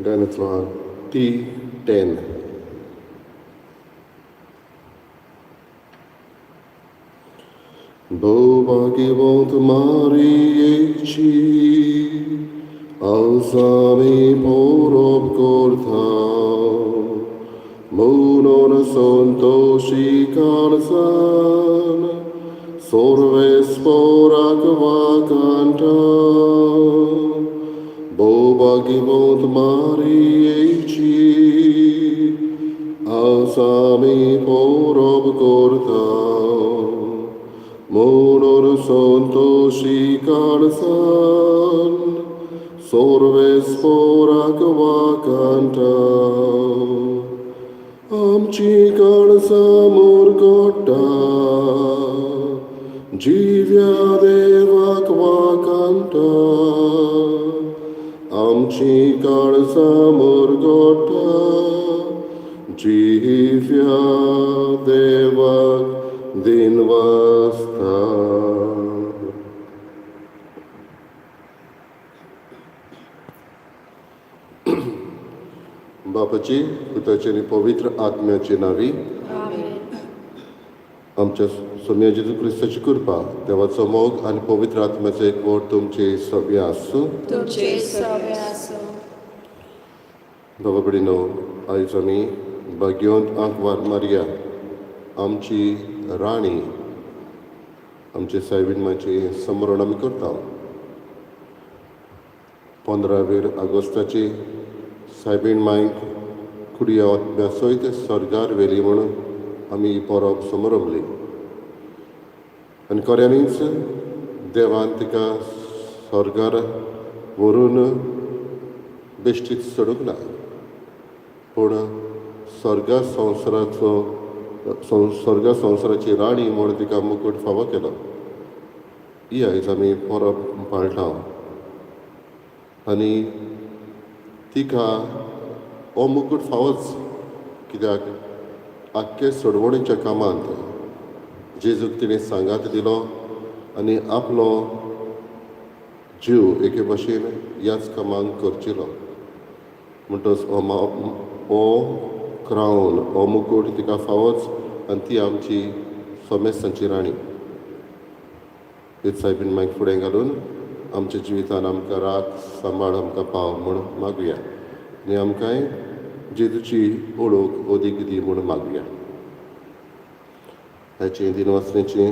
गायनाचो T10. Bhagavant Marieci, Alzami porob korta, Munon santoshi kalsan, Sorves porak vakanta, Bhagavant Marieci, Alzami porob korta, Monor santoshi kalsan, Sorves porak vakanta, Amchi kalsa murgota, Jivya devak vakanta, Amchi kalsa murgota, Jivya devak dinvasta. बापाची पुताची आनी पवित्र आत्म्याची नावी. आमच्या सोम्या जेजू क्रिस्ताची कृपा, देवाचो मोग आनी पवित्र आत्म्याचो एकवट तुमचे सगळे आसूं. तुमचे सगळे आसूं. बाबा भयणीनो, आयज आमी भाग्यवंत आंकवार मारिया आमची राणी, आमचे सायबीण मांयचें स्मरण आमी करता. 15 ऑगस्टाची सायबीण मांयक कुडिया आत्म्या सयत स्वर्गार व्हेली म्हणून आमी ही परब समरमली आनी खऱ्यांनीच देवान तिका स्वर्गार व्हरून बेश्टीच सोडूंक ना, पूण स्वर्गा संवसाराचो स्वर्गा संवसाराची राणी म्हूण तिका मुकूट फावो केलो. ही आयज आमी परब पाळटा आनी तिका हो मुकूट फावोच, कित्याक आख्खे सोडवणीच्या कामांत जेजूक तिणें सांगात दिलो आनी आपलो जीव एके भशेन ह्याच कामाक करचेलो. म्हणटच हो हो क्रावन, हो मुकूट तिका फावोच आनी ती आमची सोमेस्तांची राणी. हेच सायबीण मांयक फुडें घालून आमच्या जिवितान आमकां राख, सांबाळ, आमकां पाव म्हूण मागुया आनी आमकांय जेजूची ओळख अदीक दी म्हूण मागुया. हाचे दिनवासनेचें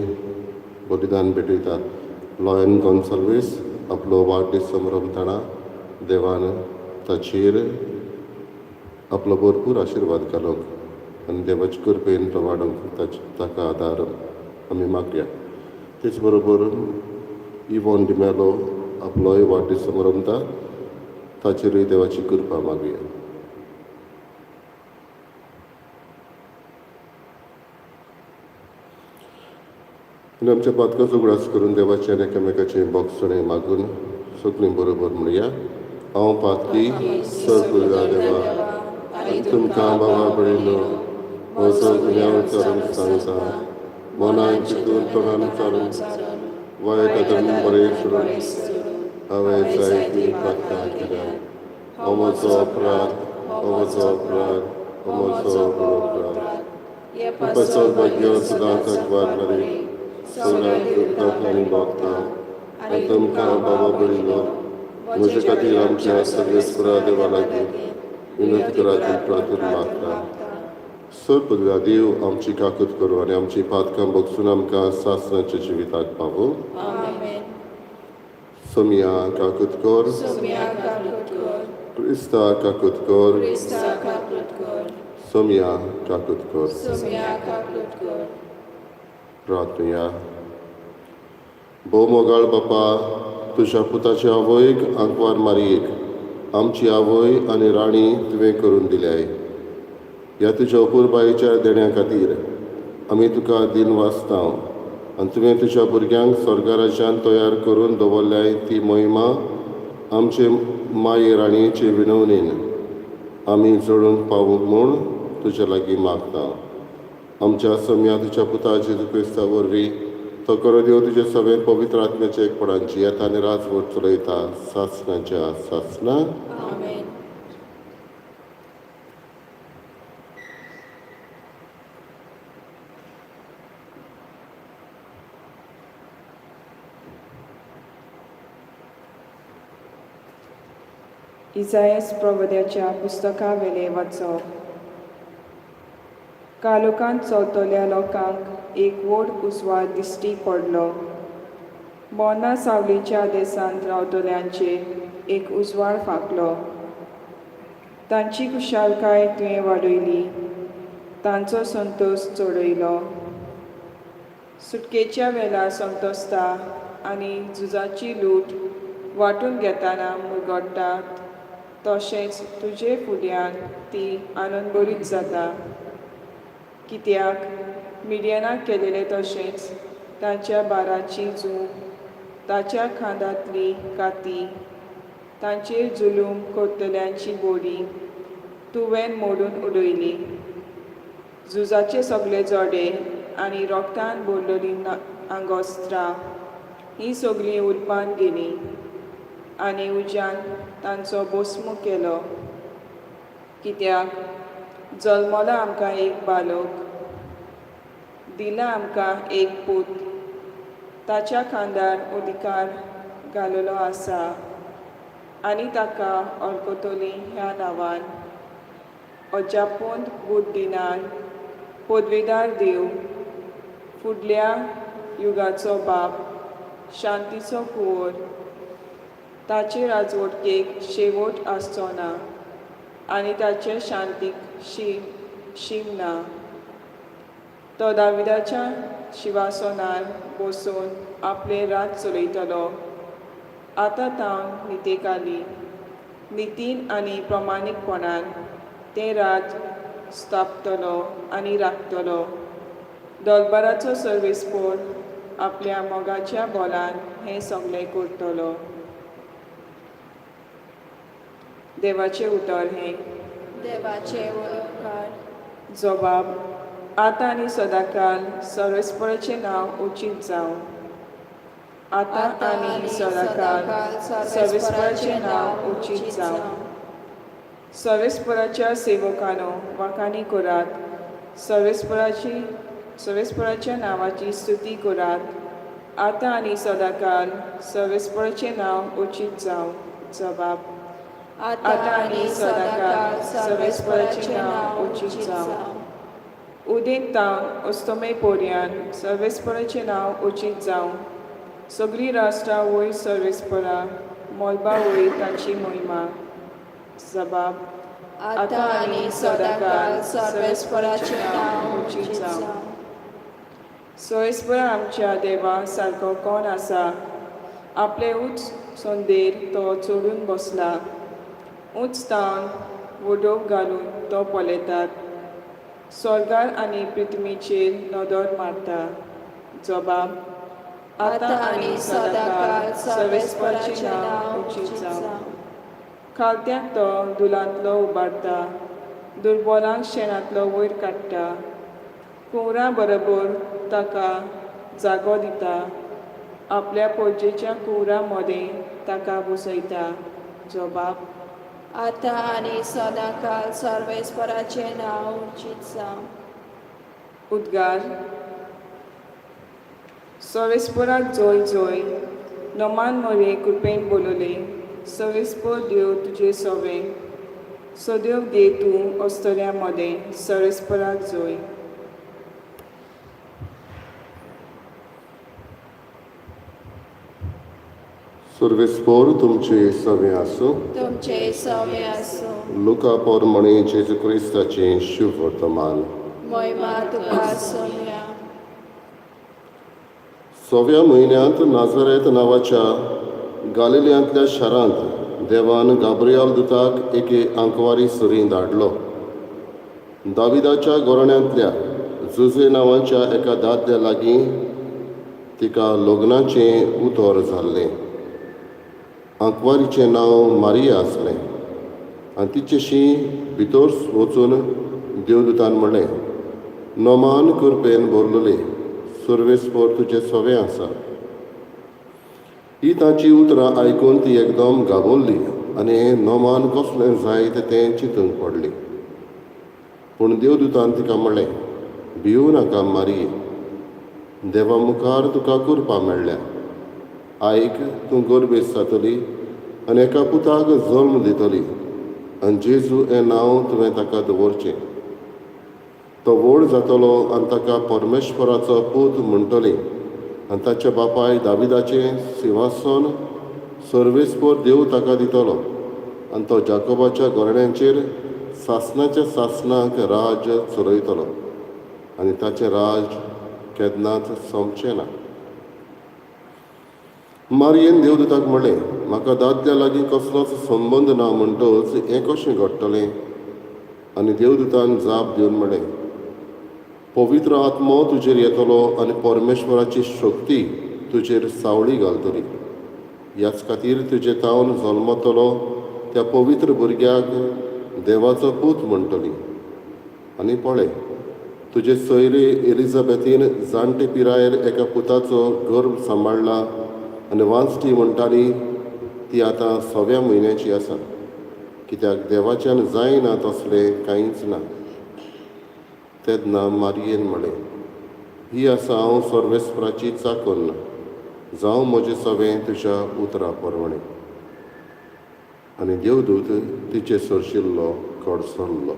बलिदान भेटयतात लॉयन गोन्साल्वीस. आपलो वाडदीस समरमतना देवान ताचेर आपलो भरपूर आशिर्वाद घालूंक आनी देवाचे कृपेन तो वाडोवंक ताका आदार आमी मागया. तेच बरोबर इवोन डिमेलो आपलोय वाडदीस समरमता, ताचेरूय देवाची कृपा मागया. आनी आमच्या पातकाचो उगडास करून देवाचें आनी एकामेकाचें बोगसणें मागून सगळीं बरोबर म्हणया. हांव पातकी सर्व देवा आनी तुमकां बाबा भयणीनो म्हजो गुन्यांव विचारून सांगता. मनान चिंतून, तोंडान चारून, वायट आदरून बरें सोडून हांवें जायतीं पातकां केल्या. हो म्हजो अपराध, हो म्हजो अपराध, हो म्हजो व्हड अपराध. पासत भाग्य सदांच अखबार मरे सगळ्यांक दुखतात आनी भोगता आनी तुमकां बाबा भयणीनो म्हजे खातीर आमच्या सगळे देवा लागीं विनंती करात प्रार्थना मागता. सर पदव्या देव आमची काकूत करूं आनी आमची पातकां बगसून आमकां सासणाच्या जिविताक पावूं. आमेन. सोमया काकूत कर. सोम्या काकूत कर. क्रिस्ता काकूत कर. क्रिस्ता काकूत कर. सोमया काकूत कर. सोम्या काकूत कर. प्रार्थया. भोव मोगाळ बापा, तुज्या पुताचे आवयक आंकवार मारयेक आमची आवय आनी राणी तुवें करून दिल्याय. ह्या तुज्या अपुरबायेच्या देण्या खातीर आमी तुका दिन वाचता आनी तुवें तुज्या भुरग्यांक स्वर्ग तयार करून दवरल्याय ती मोहिमा आमचे माये राणयेचे विनवणेन आमी जोडूंक पावूंक म्हूण तुज्या लागीं मागता. आमच्या सम्या तुज्या पुता जेजू क्रिस्ता वरवीं तो करो देव तुज्या सगळे पवित्र आत्म्याचे एकपणांची येता आनी राजवट चलयता सासणाच्या सासणां. आमेन. इजायस प्रवद्याच्या पुस्तका वेलें वाचप. कालोकांत चलतल्या लोकांक एक व्हड उजवाड दिश्टी पडलो. मोना सावळेच्या देसांत रावतल्यांचेर एक उजवाड फांकलो. तांची खुशालकाय तुवें वाडयली, तांचो संतोश चडयलो. सुटकेच्या वेळार संतोसता आनी झुजाची लूट वांटून घेतना मुरगट्टात, तशेंच तुजे फुड्यान ती आनंदभरीत जाता. कित्याक मिडियनाक केलेलें तशेंच तांच्या बाराची जूं, ताच्या खांदांतली काती, तांचेर जुलूम करतल्यांची बोडी तुवें मोडून उडयली. झुजाचे सगळे जोडे आनी रोगतान भरलेलीं आंगोस्त्रां हीं सगळीं उरपान गेलीं आनी उज्यान तांचो भस्म केलो. कित्याक जल्मला आमकां एक बालक, दिला आमकां एक पूत, ताच्या खांदार अधिकार घाललो आसा आनी ताका वळखतलीं ह्या नांवान अजापून बुद्दिनार, पदवेदार देव, फुडल्या युगाचो बाप, शांतीचो कुंवर. ताचे राजवटकेक शेवट आसचो ना आनी ताचे शांतीक शीम ना. तो दाविदाच्या शिवासनार बसून आपलें राज चलयतलो, आतां तावन नितेकाली नितीन आनी प्रमाणीकपणान तें राज स्थापतलो आनी राखतलो. दलबाराचो सर्वेस्पोर आपल्या मोगाच्या बोलान हें सगळें करतलो. देवाचें उतर हें. देवाचे उपकार. जबाब. आतां आनी सदांकाल सर्वेस्पराचें नांव उचीत जावं. आतां आनी सदांकाल सर्वेस्पराचें नांव उचीत जावं. सर्वेस्पराच्या सेवकानो, वाखाणी करात, सर्वेस्पराची सर्वेस्पराच्या नांवाची स्तुती करात. आतां आनी सदांकाल सर्वेस्पराचें नांव उचीत जावं. जबाब. आतां आनी सदांकाल सर्वेस्पराचें नांव उचीत जावं. उदेंत तावन अस्तमे पोरयान सर्वेस्पराचें नांव उचीत जावं. सगळीं राष्ट्रां वयर सर्वेस्परा, मळबा वयर ताची मोहिमा. जबाब. आतां आनी सदांकाल सर्वेस्पराचें नांव उचीत जावं. सर्वेस्परा आमच्या देवा सारको कोण आसा? आपले उंच संदेर तो चडून बसला, उंच तावन वडोव घालून तो पळयतात, स्वर्गार आनी पृथ्वीचेर नदर मारता. जबाब. आतां आनी सदांकाल सर्वेस्पराचें नांव उचीत जावं. खालत्याक तो दुलांतलो उबारता, दुर्बोलांक शेणांतलो वयर काडटा, कुंवरा बरोबर ताका जागो दिता, आपल्या पोजेच्या कुंवरा मदें ताका बसयता. जबाब. आतां आनी सदांकाल सर्वेस्पराचें नांव उचीत जावं. उद्गार. सर्वेस्पराक जोय जोय, नमान मरे कृपेन बोलवले, सर्वेस्पर देव तुजे सोवे, सदैव दे तूं अस्तोऱ्या मदें. सर्वेस्पराक जोय. सर्वेस्पोर तुमचे सवे आसूं. तुमचे सवे आसूं. लुका पोरमणी जेजू क्रिस्ताचें शुभ वर्तमान. मोहिमा तुका सोम्या. सव्या म्हयन्यांत नाझरेत नांवाच्या गालिलियांतल्या शारांत देवान गाब्रियाल दुताक एके आंकवारी सरी धाडलो. दाविदाच्या गोरण्यांतल्या जुजे नांवाच्या एका दादल्या लागीं तिका लग्नाचें उतर जाल्लें. आंकवारीचें नांव मारिया आसलें आनी तिचेशी भितर वचून देवदूतान म्हणलें, नमान कृपेन भरलेली, सर्वेस्पोर तुजें सवें आसा. ही ताची उतरां आयकून ती एकदम घाबरली आनी नमान कसलें जायत तें चिंतूंक पडली. पूण देवदूतान तिका म्हणलें, भिवू नाका मारिये, देवा मुखार तुका कृपा मेळ्ळ्या. आयक, तूं गर्भेस्त जातली आनी एका पुताक जल्म दितली आनी जेजू हें नांव तुवें ताका दवरचें. तो व्हड जातलो आनी ताका परमेश्वराचो पूत म्हणटली आनी ताच्या बापाय दाविदाचें सिंवासन सर्वेस्पर देव ताका दितलो आनी तो जाकोबाच्या घराण्यांचेर सासणाच्या सासणाक राज्य चलयतलो आनी ताचें राज केन्नाच सोंपचें ना. मारयेन देवदूताक म्हणलें, म्हाका दादल्या लागीं कसलोच संबंद ना म्हणटच हें कशें घडटलें? आनी देवदूतान जाप दिवन म्हणलें, पवित्र आत्मो तुजेर येतलो आनी परमेश्वराची शक्ती तुजेर सावळी घालतली. ह्याच खातीर तुजे तावन जल्मतलो त्या पवित्र भुरग्याक देवाचो पूत म्हणटली. आनी पळय, तुजे सोयरे एलिझाबेथीन जाणटे पिरायेर एका पुताचो गर्भ सांबाळ्ळा आनी वांजटी म्हणटाली ती आतां सव्या म्हयन्याची आसा, कित्याक देवाच्यान जायना तसलें कांयच ना. तेन्ना मारयेन म्हळें, ही आसा हांव सर्वेस्पराची चाकन्न, जावं म्हजें सवें तुज्या उतरा प्रमाणें. आनी देवदूत तिचे सरशिल्लो कडसरलो.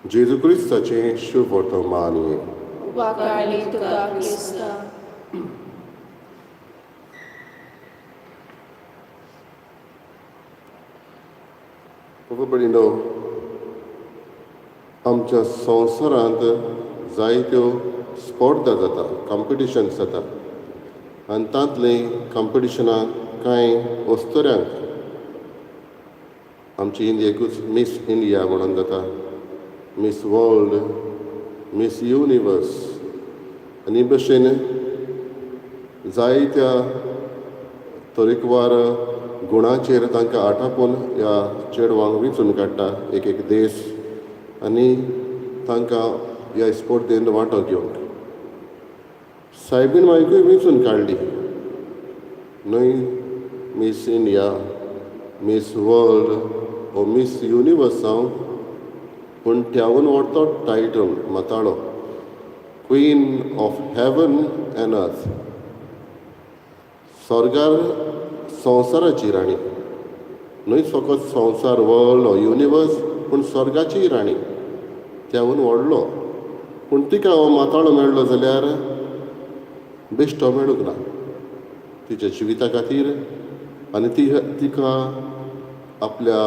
जेजू क्रिस्ताचें शुभ वर्तमान हें. वाकाळी तुका क्रिस्ता. भयणीनो, आमच्या संवसारांत जायत्यो स्पर्धा जाता, कॉम्पिटिशन्स जाता आनी तांतलीं कॉम्पिटिशनां कांय अस्तुऱ्यांक आमची इंडियेकूच मीस इंडिया म्हणून जाता, मीस वर्ल्ड, मीस युनिवर्स आनी भशेन जायत्या तरेकवार गुणाचेर तांकां आटापून ह्या चेडवांक वेंचून काडटा एक एक देश आनी तांकां ह्या स्पर्धेंत वांटो घेवंक. सायबीण मायकूय वेंचून काडली न्हय मीस इंडिया, मीस वर्ल्ड वो मीस युनिवर्स जावंक, पूण त्यावून व्हडलो टायटल माताळो queen of heaven and earth, स्वर्गार संवसाराची राणी. न्हय फकत संवसार वर्ल्ड युनिवर्स पूण स्वर्गाची राणी, त्यावून व्हडलो. पूण तिका हो माताळो मेळ्ळो जाल्यार बेश्टो मेळूंक ना, तिच्या जिविता खातीर आनी ती तिका आपल्या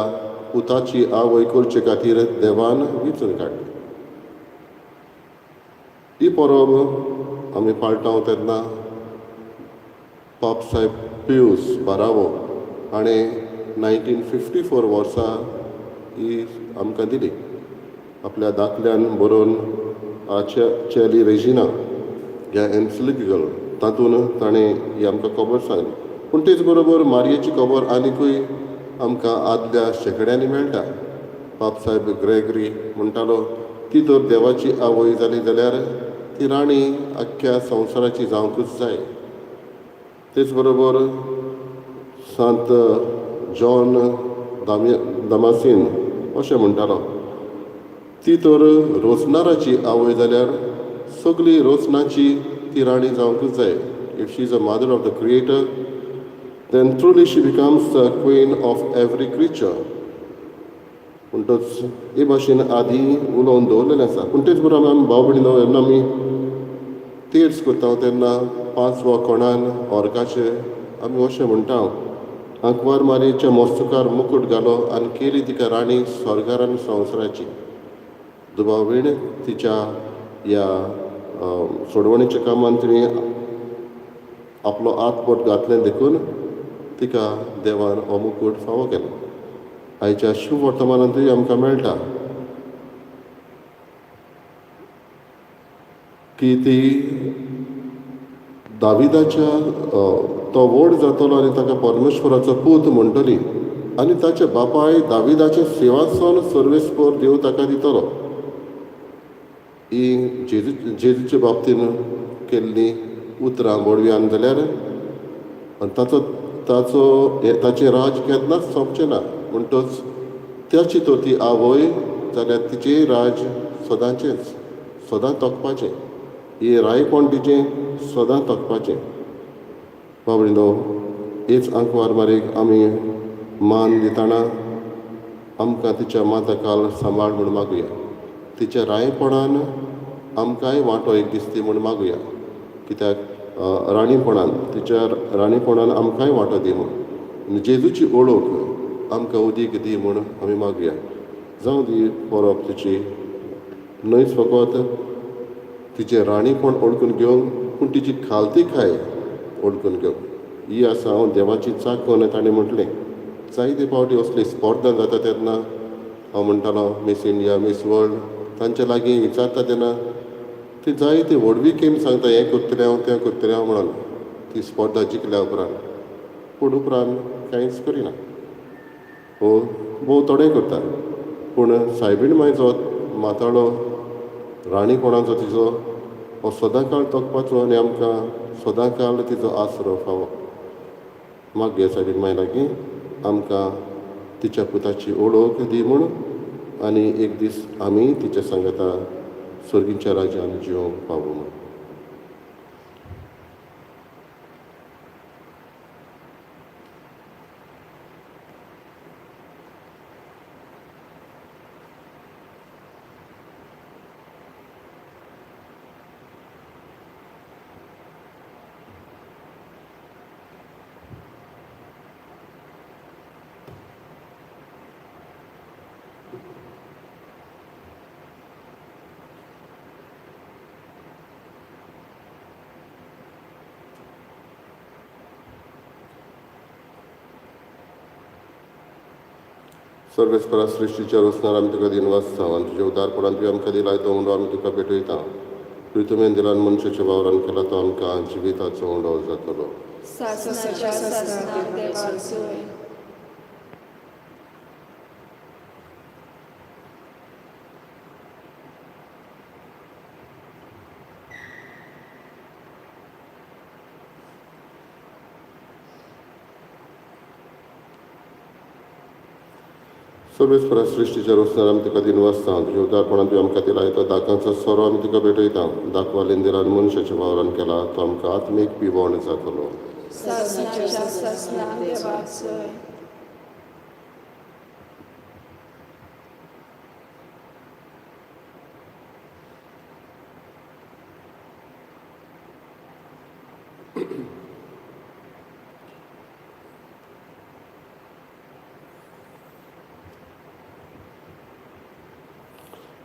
पुताची आवय करचे खातीर देवान वेंचून काडली. ही परब आमी पाळटा तेन्ना पाप साहेब पियूस बारावो हाणें 1954 वर्सा ही आमकां दिली आपल्या दाखल्यान बरोवन चेली रेजिना ह्या एन्सिक्लिकल तातूंत ताणें ही आमकां खबर सांगली. पूण तेच बरोबर मारयेची खबर आनिकूय आमकां आदल्या शेंकड्यांनी मेळटा. पाप साहेब ग्रेगरी म्हणटालो ती तर देवाची आवय जाली जाल्यार ती राणी आख्ख्या संवसाराची जावंकूच जाय. तेच बरोबर सांत जॉन दामासीन अशें म्हणटालो ती तर रोसनाराची आवय जाल्यार सगळी रोसनाची ती राणी जावंकूच जाय. If she is a mother of the creator then truly she becomes the queen of every creature. म्हणटच हे भाशेन आदीं उलोवन दवरलेलें आसा. पूण तेच बरोबर आमी भाव भयणीनो जेन्ना आमी तेर्स करता तेन्ना पांचव्या कोणान ऑर्गाचे आमी अशें म्हणटा, आंकवार मारयेच्या मस्तकार मुकूट घालो आनी केली तिका राणी स्वर्गार आनी संवसाराची. दुबावीण तिच्या ह्या सोडवणीच्या कामान तिणें आपलो हातबोट घातलें देखून तिका देवान हो मुकूट फावो केलो. आयच्या शुभ वर्तमानांतूय आमकां मेळटा की ती दाविदाच्या तो व्हड जातलो आनी ताका परमेश्वराचो पूत म्हणटली आनी ताचे बापाय दाविदाचें सिंवासन सर्वेस्पर देव ताका दितलो. ही जेजूचे बाबतीन केल्ली उतरां बोडव्यान जाल्यार आनी ताचो ताचो ताचें राज केन्नाच सोंपचें ना. म्हणटच त्याची तर ती आवय जाल्यार तिचें राज सदांचेंच, सदां तोखपाचें. ही रायपण तिचें सदां तोखपाचें. बाबडिनो, हीच आंकवार मारीक आमी मान दितना आमकां तिच्या माता काल सांबाळ म्हूण मागुया. तिच्या रायपणान आमकांय वांटो एक दीस दी म्हूण मागुया, कित्याक राणीपणान, तिच्या राणीपणान आमकांय वांटो दी म्हूण आनी जेजूची ओळख आमकां उदीक दी म्हूण आमी मागुया. जावं दी परब तिची न्हयच फकत तिचें राणीपण ओळखून घेवंक, पूण तिची खालतीकाय ओळखून घेवंक. ही आसा हांव देवाची चाकून ताणें म्हटलें. जायते फावटी असली स्पर्धा जाता तेन्ना हांव म्हणटालो, मीस इंडिया, मीस वर्ल्ड, तांचे लागीं विचारता तेन्ना ती जायती व्हडवीक सांगता, हें करतलें हांव, तें करतलें हांव म्हणून ती स्पर्धा जिखल्या उपरांत, पूण उपरांत कांयच करिना. हो भोव थोडें करता. पूण सायबीण मायचो माताळो राणीपणाचो तिचो हो सदांकाळ तोखपाचो आनी आमकां सदांकाळ तिचो आसरो फावो. मागया सायबीण माय लागीं आमकां तिच्या पुताची ओळख दी म्हूण आनी एक दीस आमी तिच्या सांगाता सर्गीच्या राज्यान जिवंक पावो म्हूण. सर्वेस्परा, सृश्टीच्या रोसणार आमी तुका दिनवासता आनी तुज्या उदारपणान तुवें आमकां दिलाय तो उंडो आमी तुका भेटयता. तुवें दिलान मनशाच्या वावरान केला तो आमकां जिविताचो उंडो जातलो. सासणाच्या सासणाक देवाक जय. सर्वेस्परा, सृश्टीच्या रोसणार आमी तुका दिनवासता. तुज्या उदारपणान तुवें आमकां दिलाय तो दाकांचो सोरो आमी तुका भेटयता. दाखवालीन दिलान मनशाच्या वावरान केला तो आमकां आत्मीक पिवण जातलो. सासणाच्या सासणाक देवाक जय.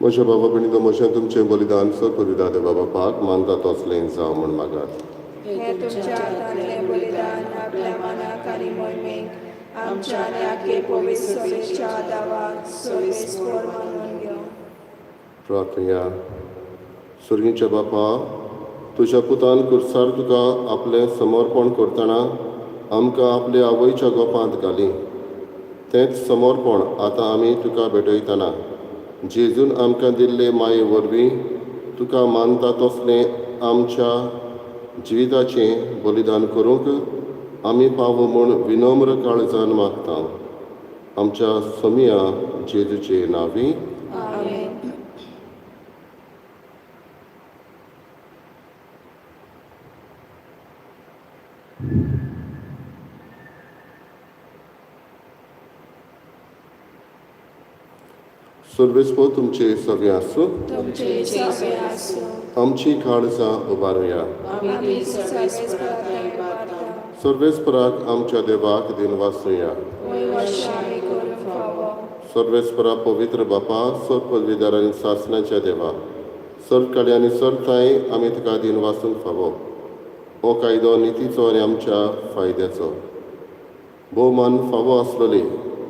म्हज्या बाबा भयणीनो, म्हजें तुमचें बलिदान सर्व देवा बापाक मानता तसलें जावं म्हूण मागात. हें तुमच्या हातांतलें बलिदान आपल्या मनाक आनी मोहिमेक आमच्या आनी आखे पवित्र सभेच्या दावाक सर्वेस्पर मानून घेवं. प्रार्थया. सर्गीच्या बापा, तुज्या पुतान कुर्सार तुका आपलें समर्पण करतना आमकां आपले आवयच्या गोपांत घाली. तेंच समर्पण आतां आमी तुका भेटयतना जेजून आमकां दिल्ले माये वरवीं तुका मानता तसलें आमच्या जिविताचें बलिदान करूंक आमी पावो म्हूण विनम्र काळजान मागता. आमच्या सोमिया जेजूचे नांवी. आमेन. सर्वेस्पर तुमचे सगळे आसूं. तुमचे सगळे आसूं. आमची काळजां उबारुया. आमी सर्वेस्पराक उबारता. सर्वेस्पराक आमच्या देवाक दिनवासुया. वय वर्षा आमी करूंक फावो. सर्वेस्परा, पवित्र बापा, सर्व पदवीदार आनी सासणाच्या देवा, सर्व काळी आनी सर्व ठांय आमी तुका दिनवासूंक फावो. हो कायदो नितीचो आनी आमच्या फायद्याचो. भोवमान फावो आसलेली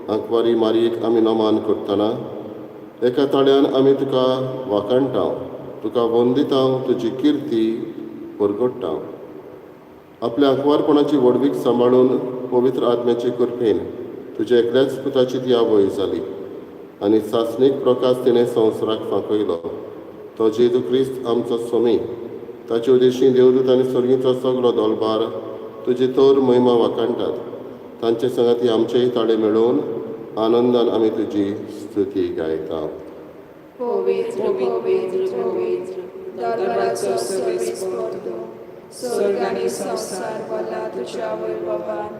आंकवारी मारयेक आमी नमान करतना एका ताळ्यान आमी तुका वाखाणटा, तुका वंदिता, तुजी किर्ती परगट्टा. आपल्या आंकवारपणाची व्हडवीक सांबाळून पवित्र आत्म्याचे कृपेन तुज्या एकल्याच पुताची ती आवय जाली आनी सासणीक प्रकाश तिणें संवसाराक फांकयलो, तो जेजू क्रिस्त आमचो स्वामी. ताचे उदेशी देवदूत आनी सर्गीचो सगलो दोलबार तुजी तर महिमा वाखाणटात. तांचे सांगाती आमचेय ताळे मेळोवन आनंदान आमी तुजी स्तुती गायता. पवित्र, पवित्र, पवित्र, दरबाराचो सर्वेस्पर तूं. स्वर्ग आनी संवसार भरला तुज्या वैभवान.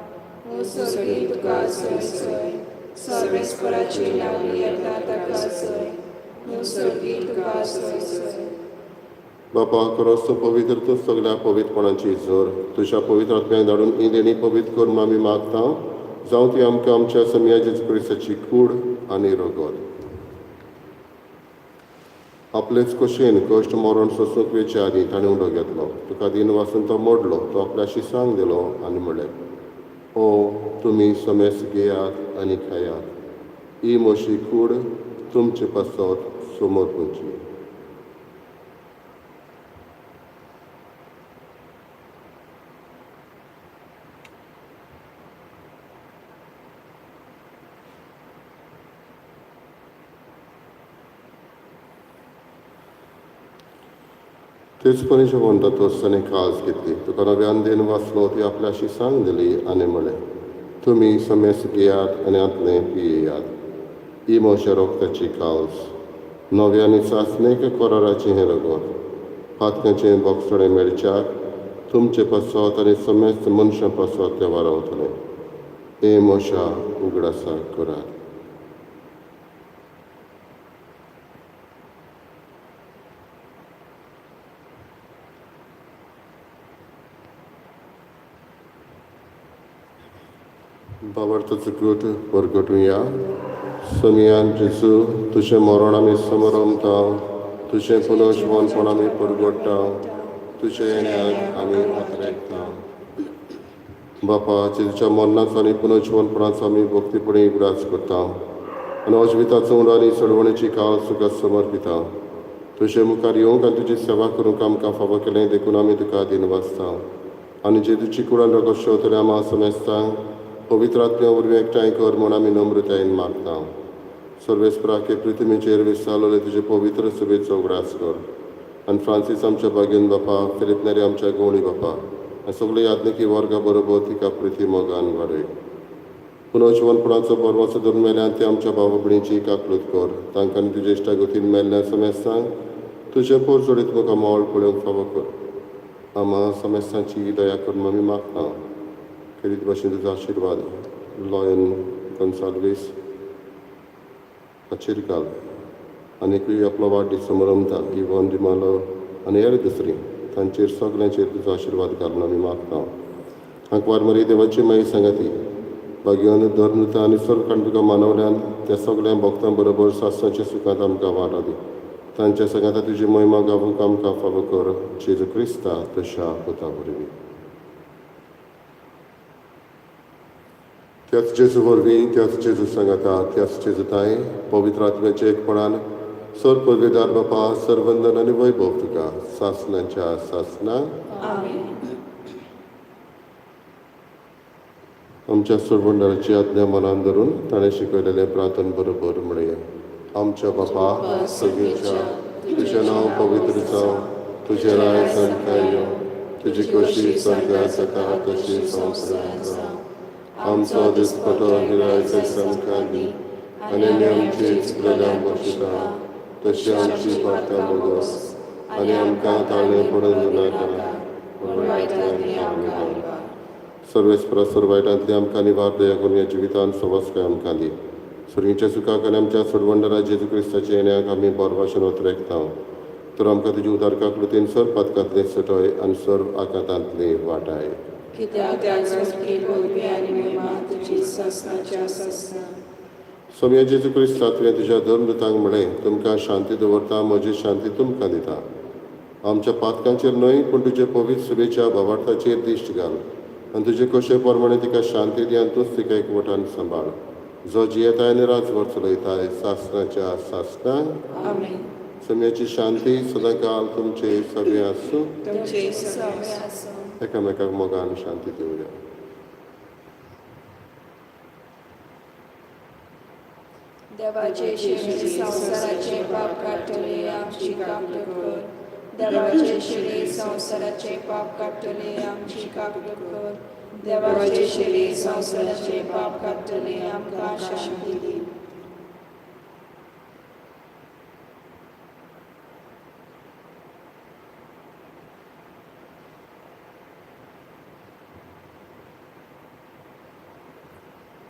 मुसोर्गी तुका जय जय, सर्वेस्पराची नावी येता ताका जय. मुसोर्गी तुका जय जय. बापा क्रोस्त पवित्र तूं सगळ्या पवित्रपणाची जोर तुज्या पवित्र आत्म्याक धाडून ही देणी पवित्र कर म्हूण आमी मागता. जावं ती आमकां आमच्या समिया जेजू क्रिस्ताची कूड आनी रगत. आपलेच कशेन कश्ट मरण सोंसूंक वेचे आदीं ताणें उडो घेतलो. तुका दिन वासून तो मोडलो. तो आपल्याशी सांग दिलो आनी म्हणलें, ओ तुमी समेस घेयात आनी खायात. ही म्हजी कूड तुमचे पासत समर्पणची. तेच परी जेवण जातच ताणें काज घेतली. तुका नव्यान देन वाचलो. ती आपल्याशी सांग दिली आनी म्हणलें, तुमी समेस घेयात आनी हांतलें पियेयात. ही म्हज्या रोगताची काल्स, नव्या आनी सासणेक कराराचें हें रगत. पातकांचें बोगसणें मेळच्याक तुमचे पासत आनी समेस्त मनशां पासत तें वारावतलें. हें म्हज्या उगडासाक करात. बाबार्थाचो गट परगटुया. समियान जेजू, तुजें मरण आमी समरमता, तुजें पुनर्जिवनपण आमी परगट्टा, तुजें येण्याक आमी आत्रेकता. बापा, जेजूच्या मरणाचो आनी पुनर्जिवनपणाचो आमी भक्तीपणी उगडास करता आनी अजिविताचो उंडो आनी सोडवणेची काळ तुका समर्पिता. तुजे मुखार येवंक आनी तुजी सेवा करूंक आमकां फावो केलें देखून आमी तुका दिनवासता. आनी जेजूची कुडान रगत शेवतल्या आमा समेस्तांक पवित्र आत्म्या वरवीं एकठांय कर म्हूण आमी नम्रतायेन मागता. सर्वेस्पराके पृथ्वीचेर विसावलेले तुजे पवित्र सभेचो उगडास कर आनी फ्रांसीस आमच्या बागेन बापा, फिलीप नेरी आमच्या गवळी बापा आनी सगळे याज्ञिकी वर्गा बरोबर तिका प्रिती मोगान वाडय. पुनर्जिवनपणाचो बरवाचो धरून मेल्यान ते आमच्या भाव भयणीची काकलूत कर. तांकां आनी तुज्या इश्टागतीन मेल्ल्या समेस्तांक तुजें पोर जोडीत म्हाका मोळ पळोवंक फावो कर. आमा समेस्तांची दया कर म्हूण आमी मागता. खेरीत भाशेन तुजो आशिर्वाद लॉयन गोन्साल्वीस हाचेर घाल. आनीकूय आपलो वाडदीस समरमता इवन डिमालो आनी हेर दुसरी तांचेर सगल्यांचेर तुजो आशिर्वाद घाल म्हूण आमी मागता. आंकवार मरी देवाची माई सांगाती भाग्यवंत धर्मदूतां आनी सर्व काण तुका मानवल्यान त्या सगल्या भक्तां बरोबर सासणाच्या सुखांत आमकां वांटो दी. तांच्या सांगाता तुजी महिमा गावूंक आमकां फावो कर. जेजू क्रिस्ता तुज्या पुता वरवीं. त्याच जेजू वरवीं, त्याच जेजू सांगाता, त्याच जेजूताय पवित्र आत्म्याच्या एकपणान सर पदवीदार बापा, सर्वंदन आनी वैभव तुका सासणाच्या सासना. आमच्या सोडवणदाराची आज्ञा मनान धरून ताणें शिकयलेलें प्रार्थन बरोबर म्हणया. आमच्या बापा सगळीच्या, तुजें नांव पवित्र जावं, तुजें राय सामकें यो, तुजी कशी स्वर्गात जाता तशी संवसारांत जावं. आमचो दिसपटो गिरायचा सामकार दी आनी आमी आमची चुकलेल्या बक्षिता तशी आमची पातकां बोगस आनी आमकां ताळणे पडून दिनाका पूण वायटांतली आमकां निवार. सर्वेस्परा सर्व वायटांतली आमकां निवार दया करून ह्या जिवितान सवस्काय आमकां दी. सुर्गीच्या सुखाक आनी आमच्या सोडवणदारा जेजू क्रिस्ताच्या येण्याक आमी बोरवाशेन ओतरेकता. तर आमकां तुजी उदारका कृतीन सर्व पातकांतली सटय आनी सर्व आघातांतली वाटाय. कित्याक स्वर्गी पदवी आनी महिमा तुजी सासणाच्या सासणा. सोमया जेजू क्रिस्ता, तुवें तुज्या धर्मदूतांक म्हणलें, तुमकां शांती दवरता, म्हजी शांती तुमकां दिता. आमच्या पातकांचेर न्हय पूण तुजे पवित्र सभेच्या भावार्थाचेर दिश्ट घाल आनी तुजे कशे प्रमाणे तिका शांती दी आनी तूंच तिका एकवटान सांबाळ, जो जियेताय आनी राजवट चलयताय सासणाच्या सासणा. आमेन. सोम्याची शांती सदांकाल तुमचे सगळे आसूं. तुमचे सगळे आसूं. एकामेकाक मोगान शांती दिवया. देवाचे शिरी संवसाराचे पाप काडटले आमची काकलूत कर. देवाचे शिरी संवसाराचे पाप काडटले आमची काकलूत कर. देवाचे शिरी संवसाराचे पाप काडटले आमकां शांती दी.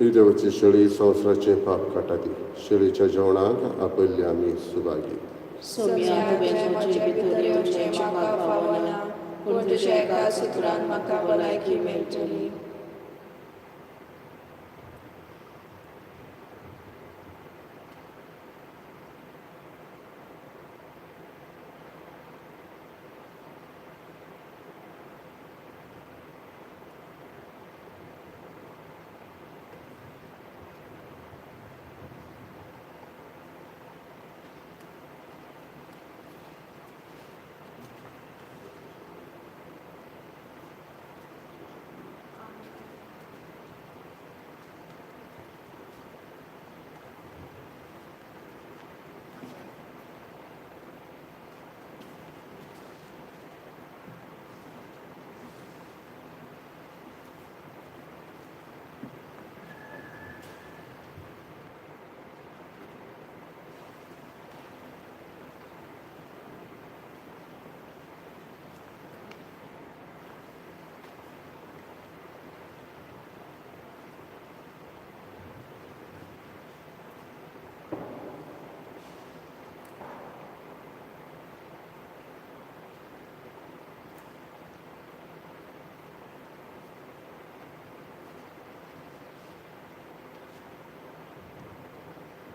ही देवाची शेळी संवसाराचें पाप काडटा ती शेळीच्या जेवणाक आपयल्ली आमी सुभागी. सोम्या, तुवें म्हजे भितर येवचें म्हाका फावना, पूण तुज्या एका सुत्रान म्हाका भलायकी मेळटली.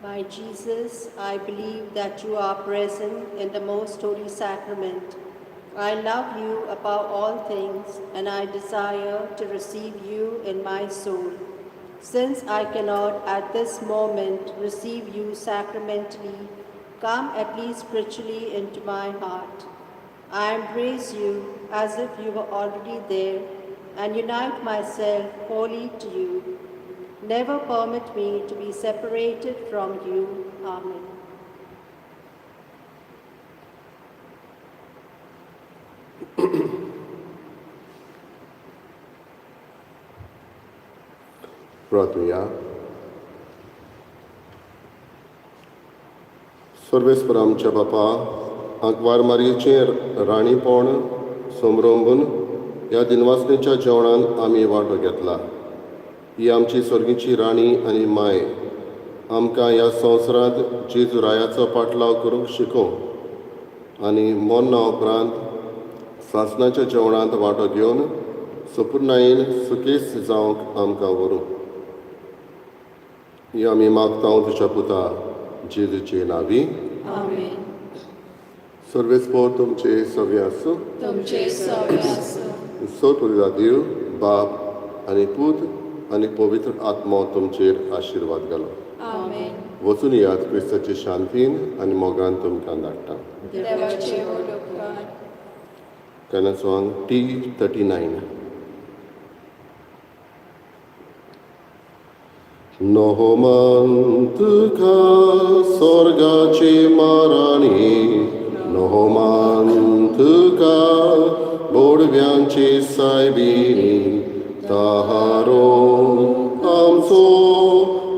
My Jesus, I believe that you are present in the most holy sacrament. I love you above all things, and I desire to receive you in my soul. Since I cannot at this moment receive you sacramentally, come at least spiritually into my heart. I embrace you as if you were already there and unite myself wholly to you. Never permit me to be separated from you. Amen. प्रार्थुया. सर्वेस्पर आमच्या बापा, आंकवार मारयेचें राणीपण समरंबून ह्या दिनवासनेच्या जेवणान आमी वांटो घेतला. ही आमची स्वर्गीची राणी आनी माय आमकां ह्या संवसारांत जेजू रायाचो पाटलाव करूंक शिकोवं आनी मरणा उपरांत सासणाच्या जेवणांत वांटो घेवन सपुर्णायेन सुखेस्त जावंक आमकां व्हरूं. ही आमी मागता तुज्या पुता जेजूचे नांवी. आमेन. सर्वेस्पर तुमचे सगळे आसूं. तुमचे सवे आसूं. सोर देव बाप आनी पूत आनी पवित्र आत्मो तुमचेर आशिर्वाद घालो. आमेन. वचून यात क्रिस्ताचे शांतीन आनी मोगान तुमकां धाडटा. देवाचे व्हड उपकार. Canon song T39. नोहमान तुका स्वर्गाची माराणी, नोहमान तुका बोडव्यांची सायबिणी, ताहारो आमचो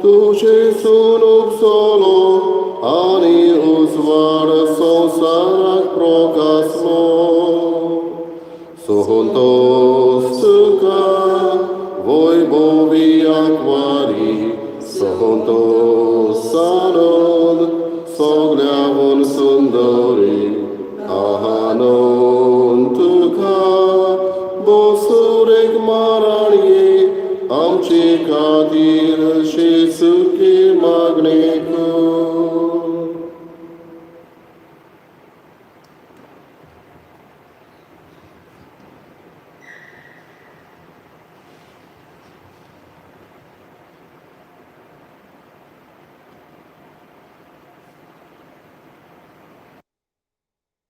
तुजे सून उपसलो आनी उजवाड संवसाराक प्रकासलो. सोहंतोस तुका वैभवी आंकवारी, सोहंतोस.